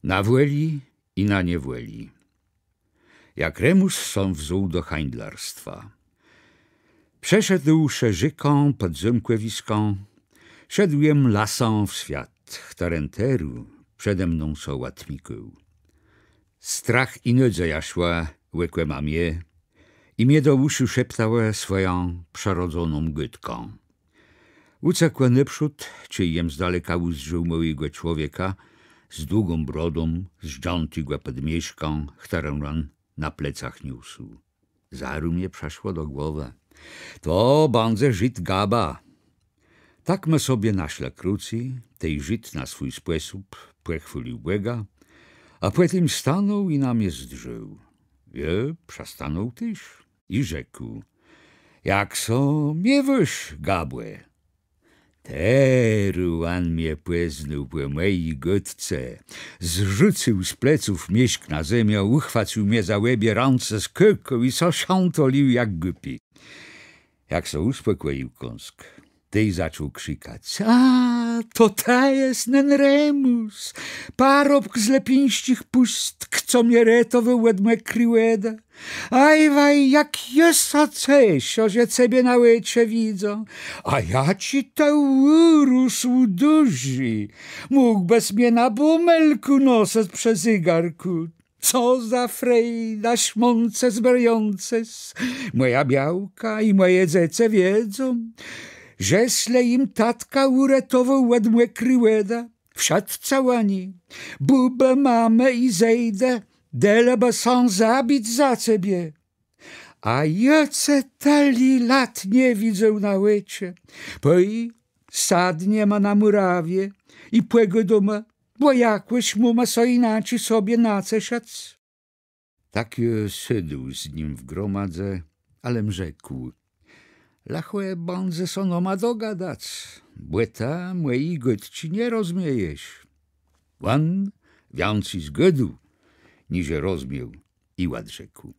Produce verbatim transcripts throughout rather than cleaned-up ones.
Na wòli i na niewòli. Jak Remùs sã wzął do hańdlarstwa. Przeszedłszë rzékã pòd zómkòwiskã, szedł jem lasã w swiat, chtëren terô przede mną sã òtmikôł. Strach i nôdzeja szłë òkòma mie i mie do ùszu szeptałë swòją przërodzoną gôdką. Ùcekłë nôprzód, czej jem z daleka ùzdrzôł môłégò człowieka z długą brodą, zdżãtégò pòd mieszkã, chtërną òn na plecach niósł. Zarô mie przëszło do głowë: to bãdze Żid Gaba. Tak ma sobie naszła krócy, tej Żid na swój spòsób pòchwôlił Bòga, a pòtim stanął i na mie zdrzôł. Jô przëstanął téż i rzekł: jak sã miéwôsz, Gabò? Terô òn mie pòznôł pò mòji gôdce, zrzucył z pleców mieszk na zemiã, ùchwacył mie za òbie rãce, skôkôł i sã szãtolił jak głupi. Jak sã ùspòkòjił kąsk, tej zaczął krzikac: a, to të jes nen Remùs, parobk z Lëpińsczich Pùstk, co mie retowôł òd mòkri wòdë. Aj waj, jak jô sã ceszã, że cebie na òczë widzã. A jaczi të ùrósł dużi. Mógłbës mie na bùmelkù nosëc przë zégarkù. Co za frejda, szmącës, brniącës. Mòja białka i mòje dzecë wiedzą, żes le jim tatka ùretowôł òd mòkri wòdë. Wszëtcë òni, bùbë, mamë i zejdë, delë bë sã zabic za cebie. A jô ce tëli lat nie widzôł na òczë. Pòj, sadniema na mùrawie i pògôdóma, bò jakòs móma sã jinaczi sobie naceszëc. Tak jô sôdł z nim w gromadze, a lem rzekł: lëchò bãdze sã nama dogadac, bò të mòji gôdczi nie rozmiejesz. Òn wiãcy zgôdł, niże rozmiôł, i òdrzekł: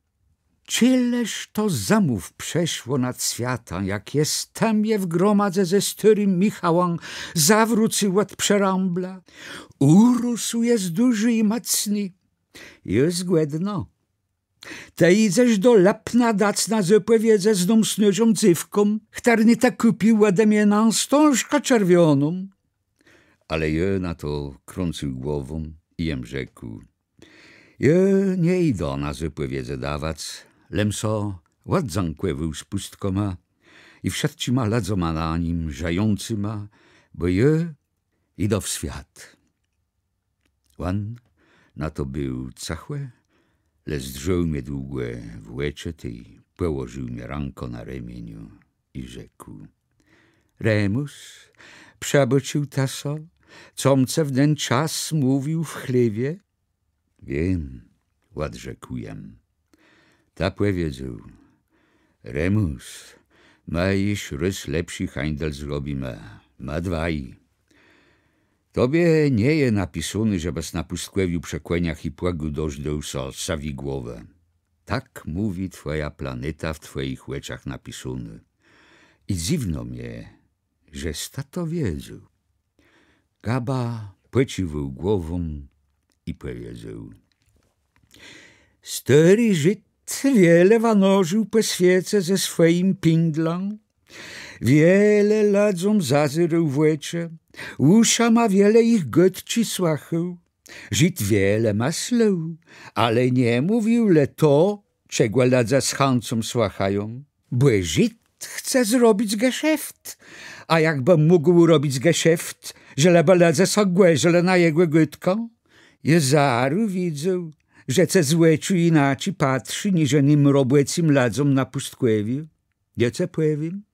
czileż to zëmów przeszło nad swiatã, jak jes të mie w gromadze ze stôrim Michałã zawrócył òd przerãbla. Ùrósł jes dużi i mòcny. Jô zgòdnô. Të jidzesz do Lëpna dac na zôpòwiedzë z ną snôżą dzéwką, chtërny të kùpił òde mie nã stążkã czerwioną. Ale jô na to krãcył głową i jem rzekł: jô nie jidã na zôpòwiedzë dawac, lem sã òdzãkòwôł z Pùstkama i wszëtczima lëdzoma na nim żëjącyma, bò jô jidã w swiat. Òn na to béł cëchò, le zdrzôł mie długò w òczë, tej pòłożił mie rãkã na remieniu i rzekł: Remùs, przëbôcził të so, com ce w nen czas mówił w chléwie? Wiém, òdrzekł jem. Të pòwiedzôł: Remùs, më jesz rôz lepszi hańdel zrobimë, më dwaj. Tobie nie je napisóné, żebës na pùstkòwiu przë kòniach i płëgù dożdôł sã sëwi głowë. Tak mówi twòja planéta w twòjich òczach napisónô. I dzywno mie, żes të to wiedzôł. Gaba pòcziwôł głową i pòwiedzôł: Stôri Żid wiele wanożił pò swiece ze swòjim pindlã, wiele lëdzóm zazérôł w òczë, ùszama wiele jich gôdczi słëchôł. Żid wiele mëslôł, ale nie mówił le to, czegò lëdze z chãcą słëchają. Bò Żid chce zrobic geszeft, a jakbë mógł robic geszeft, żelebë lëdze sã gòrzëlë na jegò gôdkã? Jô zarô widzã, że ce z òczu jinaczi patrzi niże nym robòcym lëdzóm na pùstkòwiu. Jô ce pòwiém: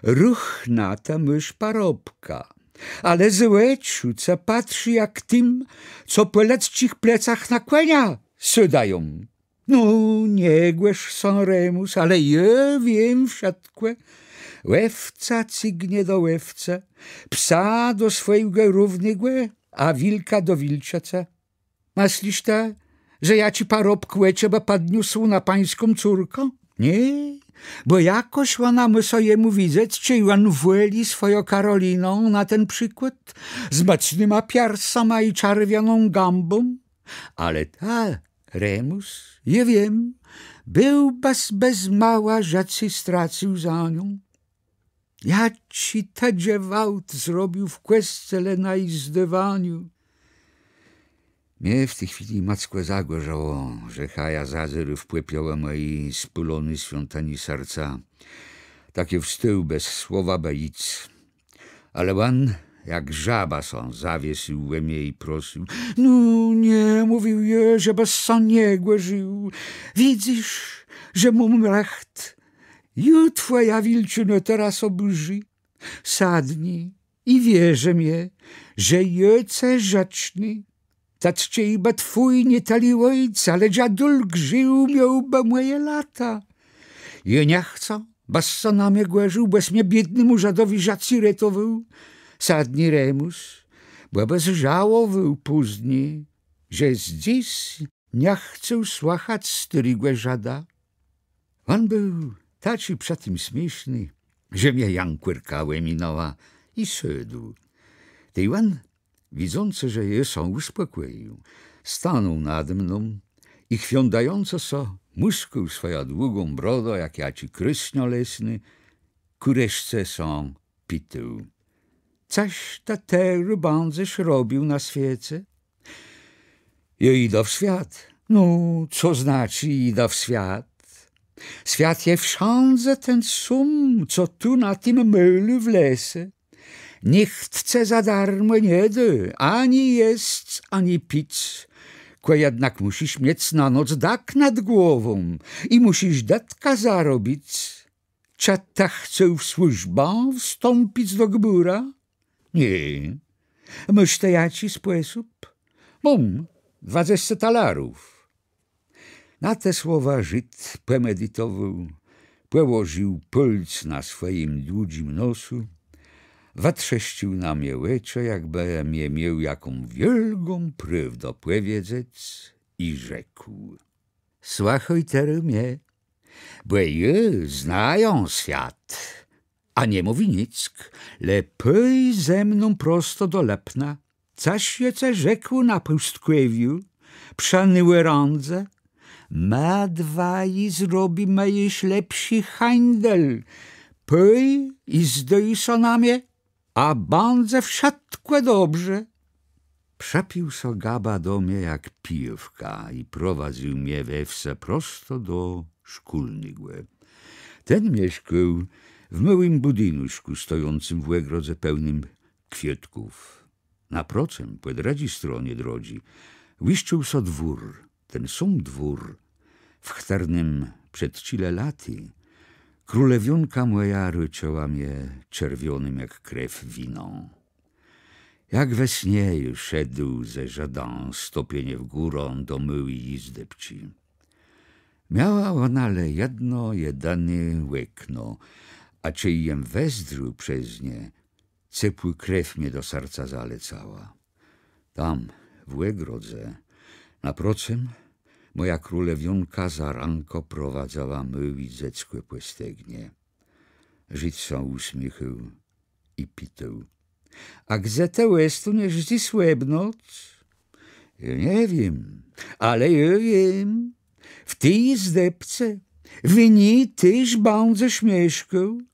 Ruch na të môsz parobka, ale z òczu ce patrzi jak tim, co pò lëdzczich plecach na kònia sôdają. No, nie gòrz sã, Remùs, ale jô wiém wszëtkò. Òwca cygnie do òwcë, psa do swòjégò równégò, a wilka do wilczëcë. Mëslisz të, że jaczi parobk òczë bë pòdniósł na pańską córkã? Nié, Bò jakòż òna mùsza jemù widzec, czej òn wòli swòjã Karolinã na ten przikłôd, z mòcnyma piersama i czerwioną gãbą. Ale të, Remùs, jô wiém, béłbës bez mała żëcé stracył za nią. Jaczi të gwôłt zrobił w kòscele na jizdowaniu. Mie w ti chwilë mòckò zagòrzało, że chajã zazérôł w pòpiołë mòji spôlony swiątini serca. Tak jô wstôł bez słowa bë jic. Ale òn, jak żaba, sã zawiesył we mie i prosył: „No nie, mówił jô, żebës sã nie gòrził. Widzysz, że móm recht. Ju twòja wilczëna terô sã bùrzi. Sadni i wierzë mie, że jô ce żëczny. Tec czejbë twój nié tëli òjc, ale dzadul żił, miôłbë mòje lata. Jô nie chcã, bës sã na mie gòrził, bòs mie biédnémù żëdowi żëcé retowôł. Sadni, Remùs, bò bës żałowôł pózni, żes dzys nie chcôł słëchac stôrégò żëda”. Òn béł taczi przë tim smiészny, że mie jankòrka òminãła i sôdł. Tej òn, widzącë, że jô sã ùspòkòjił, stanął nade mną i chwiądającë sã mùskôł swòjã długą brodã jak jaczi krôsniã lesny, kù reszce sã pitôł: „Cëż të terô bãdzesz robił na swiece?” „Jô jidã w swiat”. „No, co znaczi jidã w swiat? Swiat je wszãdze ten sóm, co tu na tim môlu w lese. Nicht ce za darmò nie dô ani jesc, ani pic. Kò jednak mùszisz miec na noc dak nad głową i mùszisz dëtka zarobic. Czë të chcôł w służbã wstąpic do gbùra?” „Nié.” „Môsz të jaczi spòsób?” „Móm, dwadzesce talarów.” Na te słowa Żid pòmeditowôł, pòłożił pôlc na swòjim dłudżim nosu, wëtrzeszcził na mie òczë, jakbë mie miôł jaką wiôlgą prôwdã pòwiedzec, i rzekł: „Słëchôj terô mie, bò jô znajã swiat, a nie mówiã nick, le pòj ze mną prosto do Lëpna. Cëż jô ce rzekł na pùstkòwiu, przë ny òrãdzë? Më dwaji zrobimë jesz lepszi hańdel. Pòj i zdôj sã na mie, a bãdze wszëtkò dobrze.” Przëpił sã Gaba do mie jak pijôwka i prowadzył mie we wsë prosto do szkólnégò. Ten mieszkôł w môłim bùdinuszkù stojącym w ògrodze pełnym kwiôtków. Naprocëm, pò drëdżi stronie drodżi, łiszcził sã dwór, ten sóm dwór, w chtërnym przed czile latë królewiónka mòja rôczëła mie czerwionym jak krew winã. Jak we snie jô szedł ze Żëdã stopnie w górã do môłi jizdebczi. Miała òna le jedno jedëné òkno, a czej jem wezdrzôł przez nie, cepłô krew mie do serca zalecała. Tam, w ògrodze, naprocëm, mòja królewiónka za rãkã prowadzała môłé dzeckò pò stegnie. Żid sã ùsmiéchôł i pitôł: „A gdze të òstóniesz dzys òb noc?” „Jô nie wiém, ale jô wiém. W ti jizdebce. W ni téż bãdzesz mieszkôł.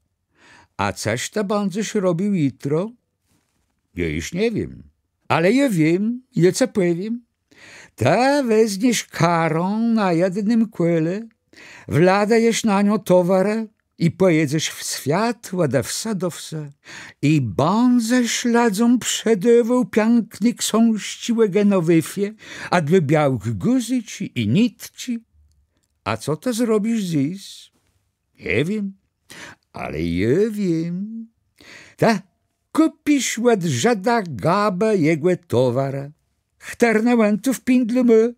A cëż të bãdzesz robił jutro?” „Jô jesz nie wiém. Ale jô wiém, jô cë pòwiém. Të wezniesz karã na jednym kòle, wladëjesz na niã towarë i pòjedzesz w swiat òd wsë do wsë. I bãdzesz lëdzóm przedôwôł piãkné ksążczi ò Genowefie, a dlô białk gùzyczi i nitczi. A co të zrobisz dzys?” „Nie wiém, ale jô wiém. Të kùpisz òd Żëda Gabë jegò towarë, chtërne òn tu w pindlu mô.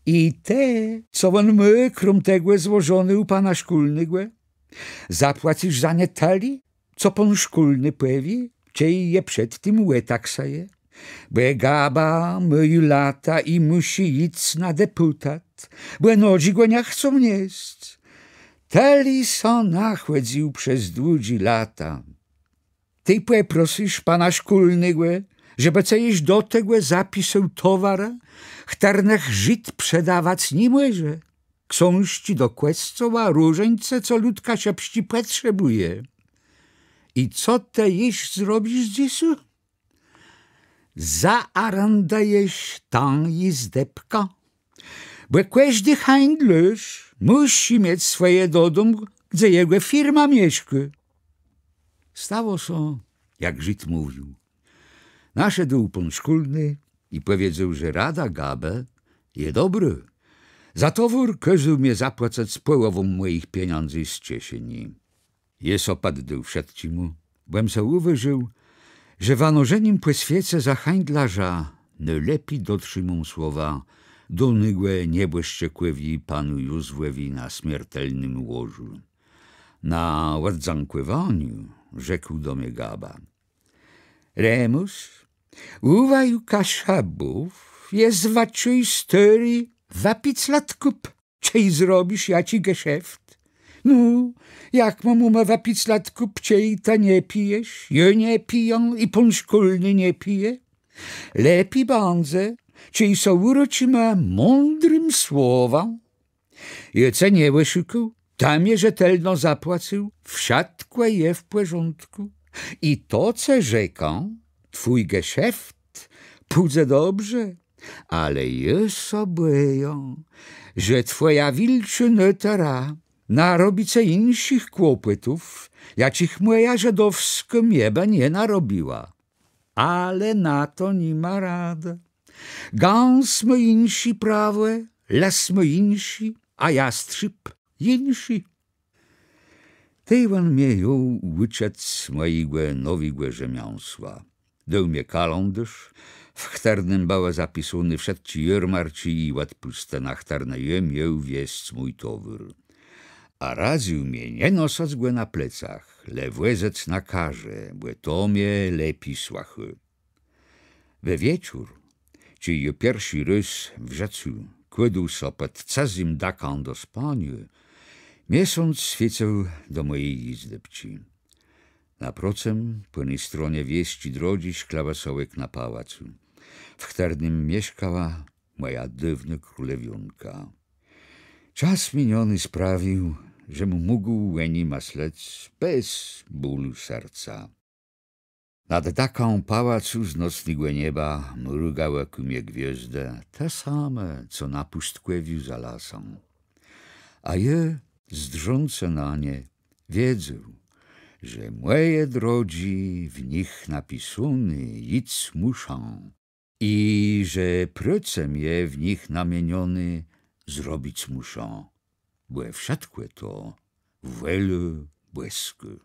I te, co òn mô, króm tegò złożoné ù pana szkólnégò. Zapłacysz za nie tëli, co pón szkólny pòwié, czej je przed tim òtaksëje. Bò Gaba mô ju lata i mùszi jic na deputat, bò nodżi gò nie chcą niesc. Tëli sã nachòdzył przez dłudżé lata. Tej pòprosysz pana szkólnégò, żebë cë jesz do tegò zapisôł towarë, chtërnëch Żid przedawac ni mòże. Ksążczi do kòscoła, różańce, co lud kaszëbsczi pòtrzebùje. I co të jesz zrobisz dzysô? Zaarendëjesz tã jizdebkã. Bò kòżdi hańdlôrz mùszi miec swòje dodóm, dze jegò firma mieszkô. Stało sã, jak Żid mówił. Naszedł pón szkólny i pòwiedzôł, że rada Gabë je dobrô. Za towôr kôzôł mie zapłacëc pòłową mòjich pieniãdzy z czeszeni. Jô sã pòddôł wszëtczémù, bò jem so ùwôżił, że wanożenim pò swiece za hańdlôrza nôlepi dotrzimóm słowa, dónégò niebòszczëkòwi panu Józwòwi na smiertelnym łożu. Na òddzãkòwaniu rzekł do mie Gaba: Remùs, ù waju Kaszëbów je zwëczôj stôri wëpic lëtkùp, czej zrobisz jaczi geszeft. No, jak më mómë wëpic lëtkùp, czej të nie pijesz, jô nie pijã i pón szkólny nie pije? Lepi bãdze, czej sã ùrôczimë mądrim słowã. Jô ce nie òszukôł, të mie rzetelno zapłacył, wszëtkò je w pòrządkù. I to cë rzekã, twój geszeft pùdze dobrze, ale jô sã bòjã, że twòja wilczô nôtëra narobi cë jinszich kłopòtów, jaczich mòja żëdowskô mie bë nie narobiła. Ale na to ni ma radë. Gãs mô jinszé prawò, lës mô jinszé, a jastrzib jinszé. Tej òn mie jął ùczëc mòjégò nowégò rzemiãsła. Dôł mie kalãdôrz, w chtërnym bëłë zapisóné wszëtczé jôrmarczi i òdpùstë, na chtërne jô miôł wiezc mój towôr. A radzył mie nie nosëc gò na plecach, le wòzëc na karze, bò to mie lepi słëchô. We wieczór, czej jô pierszi rôz w żëcu kładł sã pòd cëzym dakã do spaniô, miesąc swiécył do mòji jizdebczi. Na procëm, pò ny stronie wiesczi drodżi, szklëłë sã òkna pałacu, w chtërnym mieszkała mòja dôwnô królewiónka. Czas miniony sprawił, żem mógł ò ni mëslec bez bólu serca. Nad dakã pałacu z nocnégò nieba mrugałë kù mie gwiôzdë, te same, co na pùstkòwiu za lasã. A jô, zdrzącë na nie, wiedzôł, że mòje drodżi w nich napisóné jic mùszã. I że procëm je w nich namienioné zrobic mùszã, bò wszëtkò to wòlô bòskô.